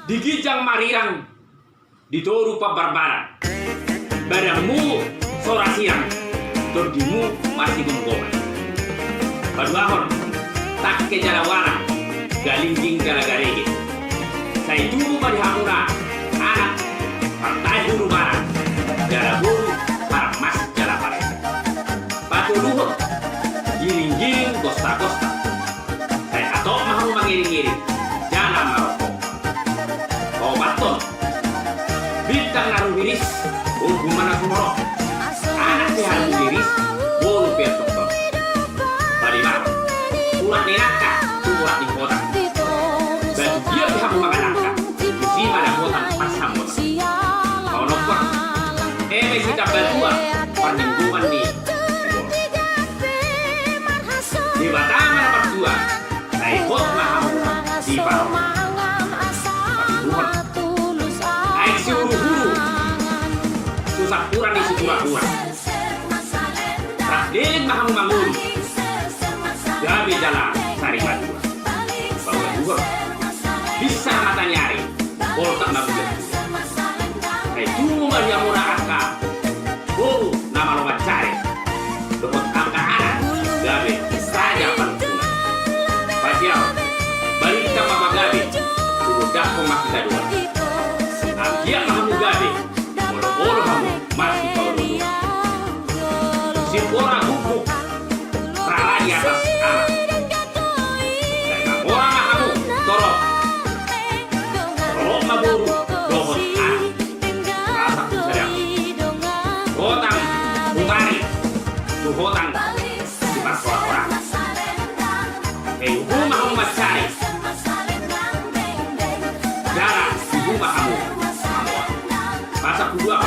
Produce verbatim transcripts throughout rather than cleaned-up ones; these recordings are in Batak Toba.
Di ginjang marirang, di toru pambarbaran. Badanmu so ra sirang, tondimu marsigomgoman. Paduahon, tangke jala warang, galingging jala garege. Sai tubu ma di hamuna anak, partahi huru marang, jala boru, parmas jala parete. Patoluhon, giringgiring gostagosta. Sai hatop ma hamu mangiringiring, jala marokok. Paopathon, bintang na rumiris, ombun ma na sumorop. Anak pe hamu iris, boru pe antong torop. Palimahon, urat ni nangka, urat ni hotang. Batu dia pe hamu mangalangka, disi ma dapotan pansamotan. Paonomhon, eme sitambatua, parlinggoman ni Debata ma na martua, sai hot ma hamu diparorot. Patoluhon, aek siuruhuru, tu sampuran ni sipurapura. Rap leleng ma hamu mangolu, gabe jala sari matua. Paualuhon, binsar mata ni ari, poltak na bulat. Ai tubu ma di hamuna angka boru na malo mansari, dohot angka anak gabe raja panungkunan. Pasiahon, balintang ma pagabe, tumundalhon ma hita dua. Anggiat ma hamu gabe, molo olo hamu marsipaolooloan. Simbora guguk, rara di atas anak. Sai mamora ma hamu torop. Torop ma boru dohot anak. Pasahat tu sadari. Hotang humarip tu hotang siparhorahoraon. Sai tubu ma hamu mansari. Jala tubu ma hamu mamora. Pasahat tu dua.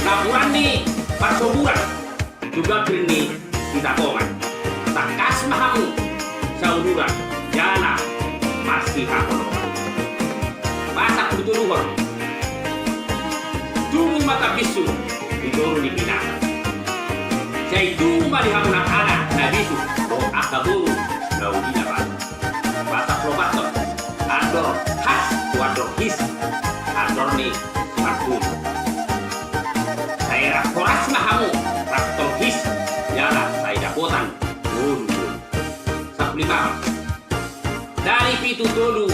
Napuran ni parsoburan tu gambir ni sitatongan. Tangkas ma hamu sauluran jala marsihaholongan. Pasahat tu toluhon. Tubu ma tambinsu di toru ni binatang. Sai tubu ma di hamuna anak na bisuk dohot angka boru na uli na baru. Pasahat tu opat. Andor has tu andor his, andor ni simartolu. Sai rap horas ma hamu, rap tong his, jala sai dapotan ngolu-ngolu. Sampulu lima. Dari pitu tolu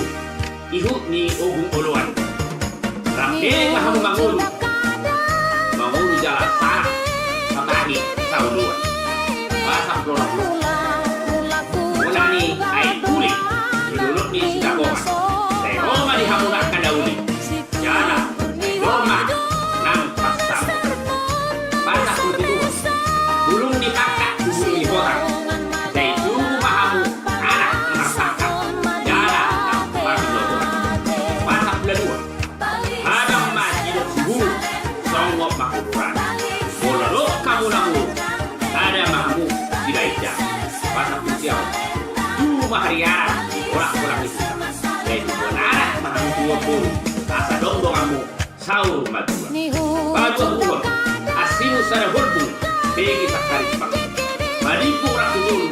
ihut ni ogung oloan. Rap leleng ma hamu mangolu. Mangolu jala sahat, satahi saoloan. Pasahat tu onom. Bona ni aek uli di dolok ni sitatongan. Sai ro ma di hamuna angka na uli. Jala sai dor ma nang pansamotan. Pasahat tu pitu. Bulung ni pangkat tu bulung ni hotang. Sai tubu ma hamu anak na marpangkat jala na marpinotoan. Pasahat tu dua. Hadang ma sidok siburu, songgop ma hudurana. Molo dok hamu na muru, sada ma hamu sibaen jala. Pasahat tu sia. Tubu ma hariara di bolak-bolak ni huta. Sai tubuan anak ma hamu tu ombun, asa dong donganmu saur matua. Paduahon, ansimu sada holbung, bege sangkarimpang. Madimpung rap tu tolu,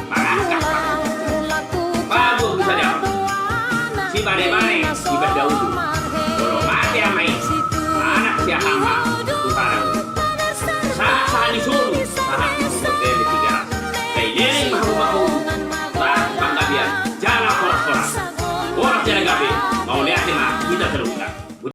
mangangkat paku. Paduahon sadahon, sibane-bane di banda ulu. Molo mate ama i, anak siahaan ma tu haramu.